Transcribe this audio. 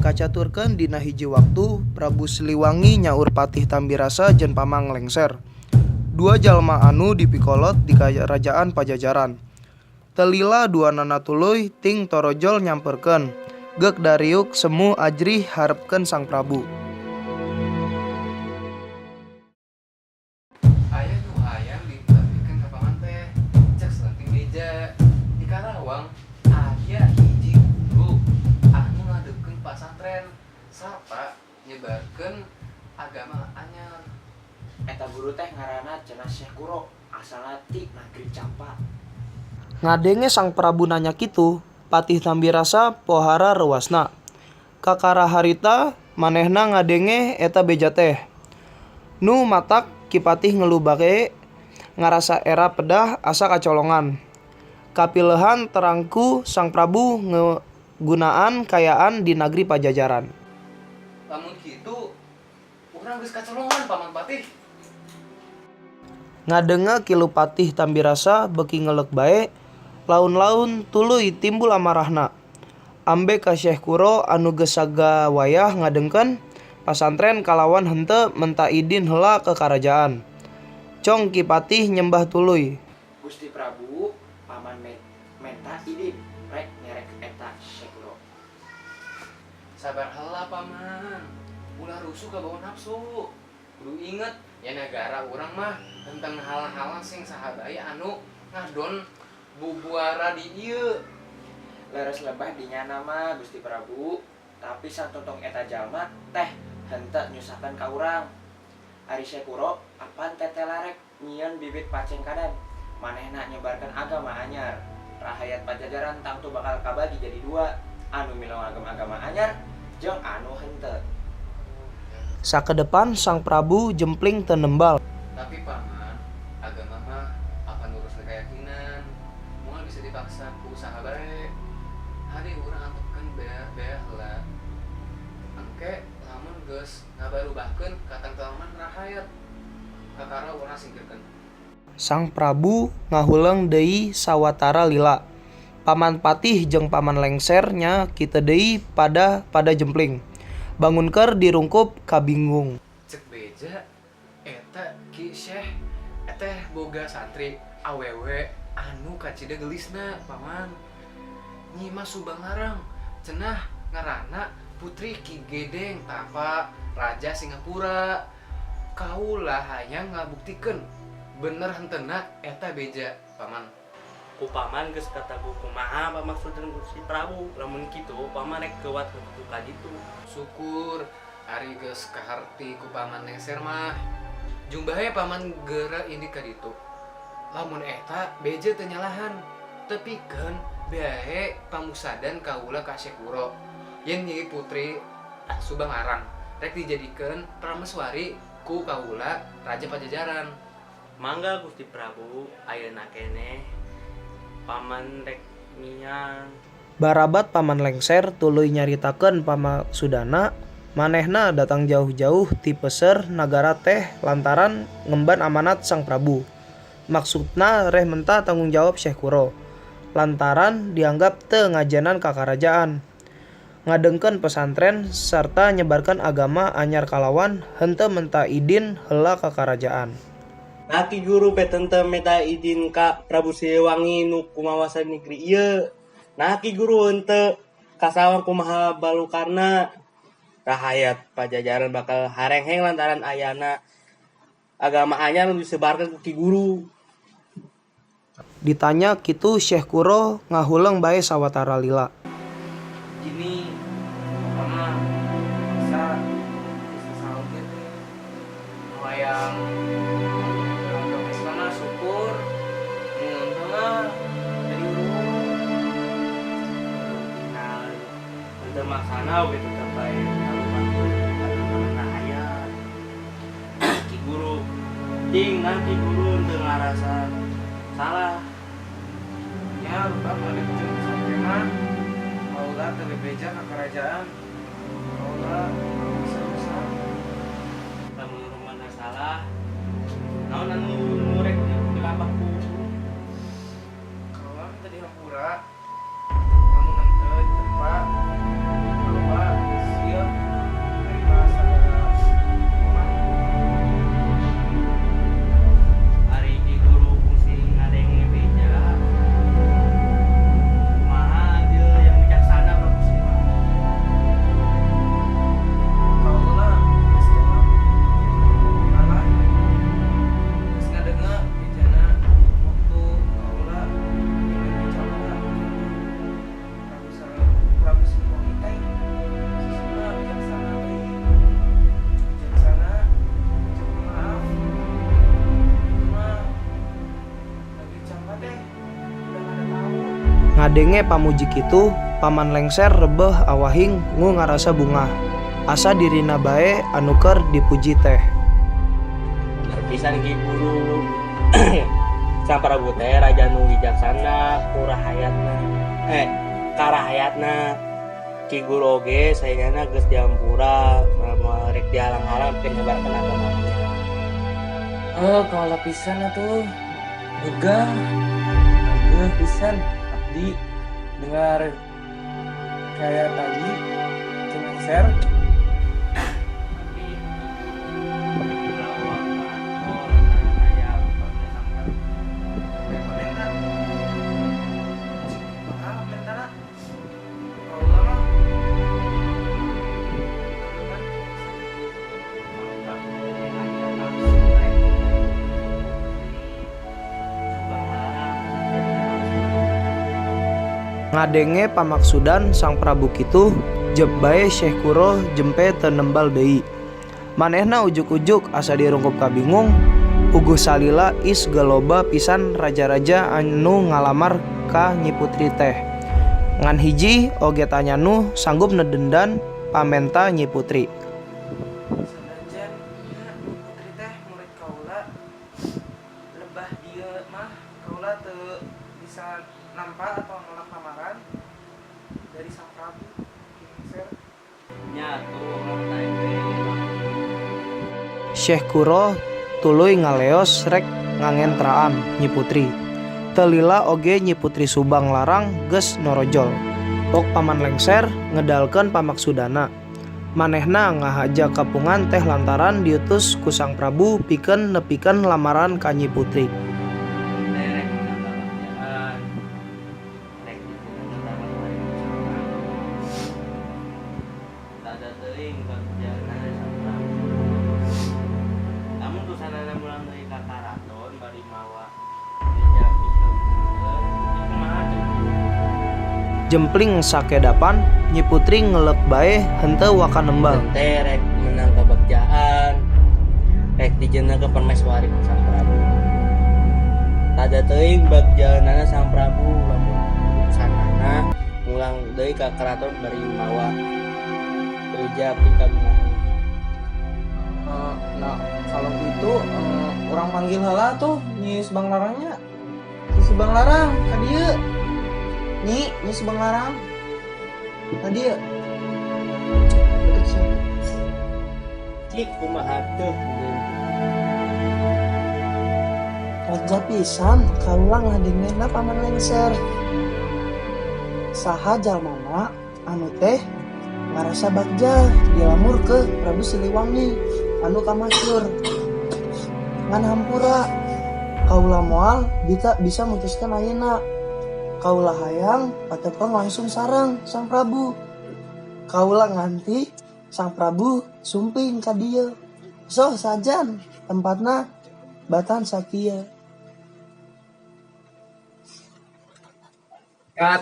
Kacaturkeun dina hiji waktu Prabu Siliwangi nyaur Patih Tambirasa jeung Paman Lengser. Dua jalma anu dipikolot di Karajaan Pajajaran. Teu lila duanana tuluy ting torojol nyamperkeun, geuk dariuk semu ajrih harepkeun Sang Prabu. Aya nu hayang ditambihkeun ka paman teh, cek salenting beja. Di Karawang aya hiji guru anu ngadegkeun pasantren sarta nyebarkeun agama anyar. Eta guru teh ngaranna cenah Syekh Kuro, asalna ti Nagri Campa. Ngadenge Sang Prabu nanya kitu, Patih Tambirasa pohara reuwasna. Kakara harita manehna ngadenge eta beja teh. Nu matak Ki Patih ngelu bae ngarasa era pedah asa kacolongan. Kapileuhan terang ku Sang Prabu ngegunaan kaayaan di Nagri Pajajaran. Lamun kitu urang geus kacolongan, Paman Patih. Ngadenge kilu Patih Tambirasa beuki ngeuleuh bae, laun-laun tuluy timbul amarahna. Ambe ka Syekh Kuro anu geus sagawayah ngadegkeun pasantren kalawan henteu menta idin heula ka karajaan. Cong Ki Patih nyembah tuluy. Gusti Prabu, paman menta idin rek ngerek eta Syekh Kuro. Sabar heula, Paman. Ulah rusuh kabawa nafsu. Kudu inget ya, negara urang mah tentang hal-hal sing saha bae anu ngadon bubuara di ieu. Leres lebah dinyana mah, Gusti Prabu, tapi satontong eta jalma teh henteu nyusahkeun ka urang. Ari Syekh Kuro apan tetela rek nyieun bibit pacengkadan. Manehna nyebarkeun agama anyar. Rahayat Pajajaran tangtu bakal kabagi jadi dua, anu milu agama anyar jeung anu henteu. Sakedepan Sang Prabu jempling teu nembal. Tapi Paman, agama mah akan ngurus keyakinan. Moal bisa dipaksa ku usaha bae. Hade urang antepkeun bea heula. Engke lamun geus ngabarubahkeun katangtelaman rahayat, kakara urang singkirkeun. Sang Prabu ngahuleng deui sawatara lila. Paman Patih jeung Paman Lengser nya kitu deui pada jempling. Bangunker dirungkup kabingung. Cek beja eta Ki Syekh teh boga santri awewe anu kacida gelisna, Paman. Nyimas Subanglarang cenah ngaranna, putri Ki Gedeng Tapa, Raja Singapura. Kaula hayang ngabuktikeun bener henteuna eta beja, Paman. Ku paman geus katagu kumaha pamaksudna, Gusti Prabu? Lamun kitu paman rek kewat ka ka ditu. Syukur ari geus kaharti ku Paman Lengser mah. Jumbahe Paman geura indit ka ditu. Lamun eta beja teu nyalahan, tepikeun bae pamuksadan kaula ka Syekh Kuro yen Nyi Putri Subanglarang rek dijadikeun prameswari ku kaula Raja Pajajaran. Mangga, Gusti Prabu, ayeuna keneh paman rek miang. Barabat Paman Lengser tuluy nyaritakeun pamaksudana manehna datang jauh-jauh ti peuser nagara teh lantaran ngemban amanat Sang Prabu. Maksudna reh menta tanggung jawab Syekh Kuro lantaran dianggap teu ngajenan ka karajaan, ngadegkeun pesantren sarta nyebarkeun agama anyar kalawan henteu menta idin heula ka karajaan. Nah, Ki Guru beten teu menta idin ka Prabu Siliwangi nu kumawasa negeri ieu? Nah, Ki Guru henteu kasawang kumaha balukarna? Rahayat Pajajaran bakal harengheng lantaran ayana agama anyar nu disebarkeun ku Ki Guru. Ditanya kitu Syekh Kuro ngahuleng bae sawatara lila. Gini, Paman, bisa bisa saut gitu hayang agama Islam mah syukur, mun teu mah jadi urung. Tinggal henteu maksana oge tetep bae ngalupakeun rahayat. Ki Guru ting, nah, Ki Guru henteu ngarasa salah? Ya lupa balik jeung sampai mah kaula teu bebeja ka kerajaan, kaula bisa bisa. Lamun rumana salah, naon anu nu rek dilampah ku? Kaula minta dihampura lamun henteu tempat kaula. Ngadenge pamuji kitu, Paman Lengser rebeuh awahing ngu ngarasa bungah. Asa dirina bae anu keur dipuji teh. Bener pisan Ki Guru. Sang Prabu teh raja nu wijaksana ku rahayatna. Ka rahayatna. Ki Guru oge saingana geus diampura moal rek dihalang-halang pikeun nyebarkeun agamana. Oh, kaula pisan atuh. Megah. Megah pisan abdi dengar kayak tadi Ki Lengser. Tapi ulah waka aya Sang Prabu. Pamenta. Kumaha pamentana? Kaula mah Sang Prabu teh aya maksud rek Subang Larang jadi Ngadenge pamaksudan Sang Prabu kitu, jeb bae Syekh Kuro jempe teu nembal deui. Manehna ujug-ujug asa dirungkup kabingung, puguh salila is geus loba pisan raja-raja anu ngalamar ka Nyi Putri teh. Ngan hiji oge tanya nu sanggup nedendan pamenta Nyi Putri. Sanajan nya Nyi Putri teh murid kaula, lebah dieu mah kaula teu bisa nampa atau nolak lamaran dari Sang Prabu Ki Lengser. Nya atuh urang teh. Syekh Kuro tuluy ngaleos rek ngangentraan Nyi Putri. Teu lila oge Nyi Putri Subang Larang geus norojol. Pok Paman Lengser ngedalkeun pamaksudana. Manehna ngahaja kapungan teh lantaran diutus ku Sang Prabu pikeun nepikeun lamaran ka Nyi Putri. Teh rek menang kabagjaan, rek dipilih permaiswari Sang Prabu. Tada teuing bagjana Sang Prabu. Lamun utusanana mulang deui ka karaton bari mawa beja pikabungaheun, kumaha cek? Jempling sakedapan, Nyi Putri ngelek bae henteu waka nembal. Teh rek menang kebagjaan, rek dijieunna ke permaiswari Sang Prabu. Tada teuing bagjaanana Sang Prabu lamun utusanana mulang deui ka karaton bari mawa beja pikabungaheun. Nah, kalau gitu urang panggil heula tuh Nyi Subang Larangnya. Nyi Subang Larang, ka dieu. Nyi, Nyi Subang Larang. Ka dieu. Deket sih. Cik kumaha teuh? Raja pisan kaula ngadengena Paman Lengser. Saha jalmana anu teh ngarasa bagja dilamur ke Prabu Siliwangi anu kamasyur. Ngan hampura kaula moal bisa bisa mutuskan ayeuna. Kaula hayang patepang langsung sareng Sang Prabu. Kaula nganti Sang Prabu sumping ka dieu. Soh sajan tempatna batan sakieu. Cut.